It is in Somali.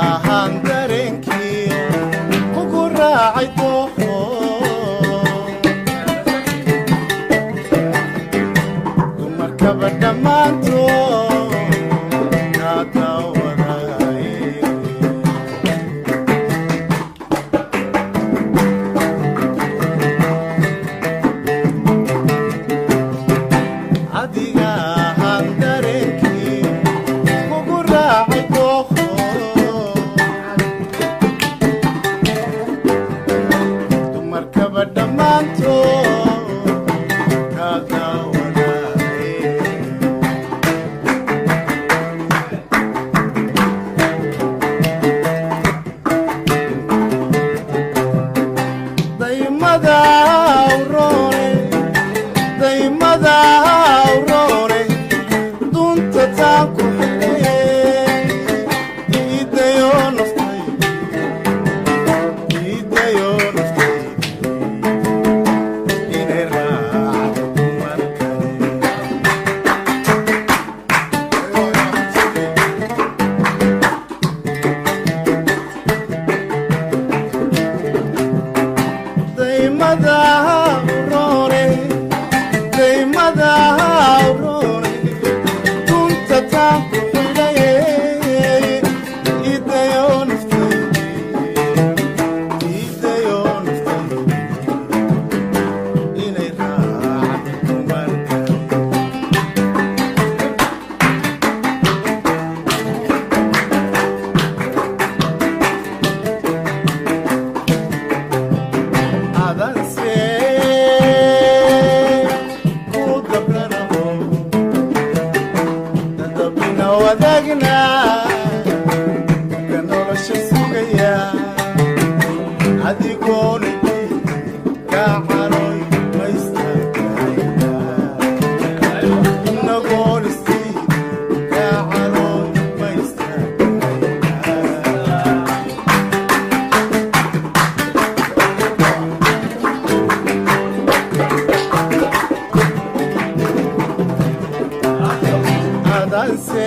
Adigahan dareenkii kugu raacay dooho, dumarkaba dhammaantood kaa daawaday. Adigahan dareenkii kugu raacay dooho, dumarkaba dhammaantood kaa daawaday. Daymada awroone, daymada awroone, dunta taan ku xidhay, iidayo naftaydi, iidayo naftaydi inay raacdo dumar kale. Daymada awroone, daymada awroone, dunta taan ku xidhaye, iidayo naftaydi, iidayo naftaydi inay raacdo dumar kale. Adanse ku dabranaho, dadabina wadaagna ka nolosha sugaya, adigoona ka caroy maystagayna, inagoonisi ka caroy maystagayna. Adanse